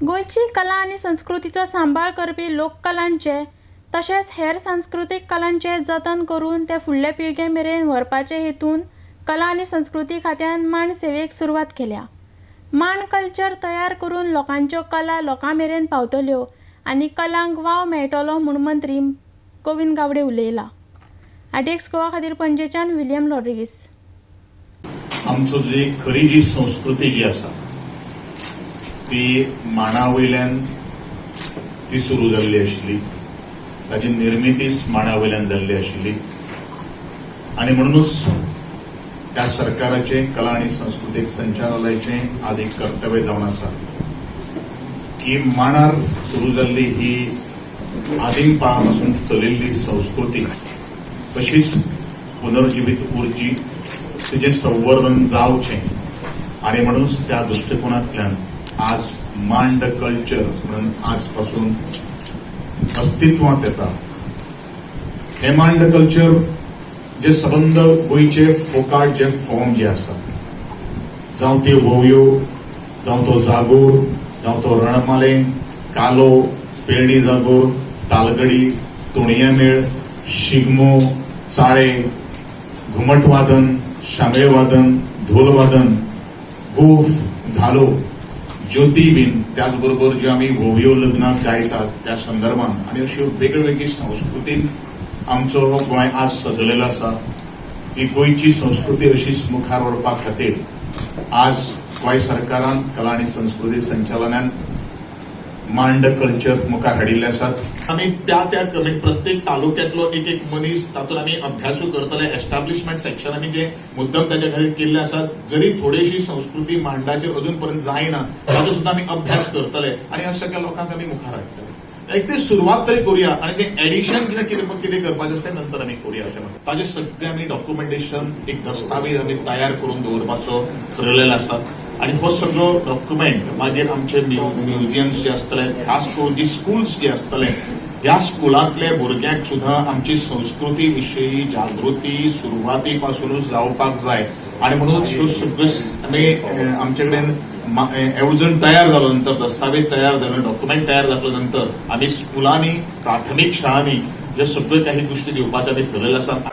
गोंयची कला आनी संस्कृतीचो सांबाळ करपी लोककलांचे तशेंच हेर सांस्कृतीक कलांचे जतन करून ते फुडले पिळगे मेरेन व्हरपाचे हेतून कला आनी संस्कृती खात्यान मांड सेवेक सुरवात केल्या. मांड कल्चर तयार करून लोकांच्यो कला लोकां मेरेन पावतल्यो आनी कलांक वाव मेळटलो म्हूण मंत्री गोविंद गावडे उलयला. आरटीएक्स गोवा खातीर पणजेच्यान विलियम रॉड्रिगीस. आमचो जी खरी जी संस्कृती जी आसा ती मांडा वयल्यान ती सुरू जाल्ली आशिल्ली, ताची निर्मितीच मांडा वयल्यान जाल्ली आशिल्ली आनी म्हणूनच त्या सरकाराचें, कला आनी संस्कृतीक संचालनालयाचें आज एक कर्तव्य जावन आसा की मांडार सुरू जाल्ली ही आदीम काळा पासून चलिल्ली संस्कृती तशीच पुनर्जिवीत उरची, तिचें संवर्धन जावचें आनी म्हणूनच त्या दृश्टिकोनांतल्यान आज मांड कल्चर म्हणून आजपासून अस्तित्वांत येता. हे मांड कल्चर जे सबंद गोंयचे फोक आर्ट जे फॉर्म जे आसा, जावं त्यो होवयो, जावं तो जागोर, जावं तो रणमाले, कालो, पेरणी जागोर, तालगडी, तोणया मेळ, शिगमो, चाळे, घुमटवादन, शामेळवादन, ढोलवादन, गोफ, धालो, ज्योती बीन, त्याचबरोबर ज्यो आमी होवयो लग्नाक गायतात त्या संदर्भात आनी अश्यो वेगळी वेगळी संस्कृतीन आमचो गोंय आज सजलेलो आसा. ती गोंयची संस्कृती अशीच मुखार व्हरपा खातीर आज गोंय सरकारान, कला आनी संस्कृती संचालनान मांड कल्चर मुखार हाडिल्ले आसात. आमी त्या त्या कमिटी, प्रत्येक तालुक्यातलो एक एक मनीस, तातूंत आमी अभ्यासूय करतले. एस्टाब्लिशमेंट सेक्शन आमी जे मुद्दम ताच्या खातीर केल्ले आसात. जरी थोडीशी संस्कृती मांडाचेर अजून पर्यंत जायना, ताचो सुद्दां आमी अभ्यास करतले आनी ह्या सगळ्या लोकांक आमी मुखार हाडटले. एक ते सुरवात तरी करूया आनी ते एडिशन कितें कितें कितें करपाचें आसा तें नंतर आमी करूया अशें म्हणटा. ताजें सगळें आमी डॉक्युमेंटेशन, एक दस्तावेज आमी तयार करून दवरपाचो ठरयलेलो आसा आनी हो सगळो डॉक्युमेंट मागीर आमचे म्युझियम्स जे आसतले, खास करून जी स्कुल्स जे आसतले, ह्या स्कुलांतले भुरग्यांक सुद्दां आमची संस्कृती विशयी जागृती सुरवाती पासूनच जावपाक जाय. आनी म्हणूनच ह्यो सगळ्यो आमी आमचे कडेन येवजण तयार जालो नंतर, दस्तावेज तयार जालो, डॉक्युमेंट तयार जाले नंतर आमी स्कुलांनी, प्राथमीक शाळांनी जे सगळ्यो काही गोष्टी दिवपाचे आमी ठरयलेले आसात.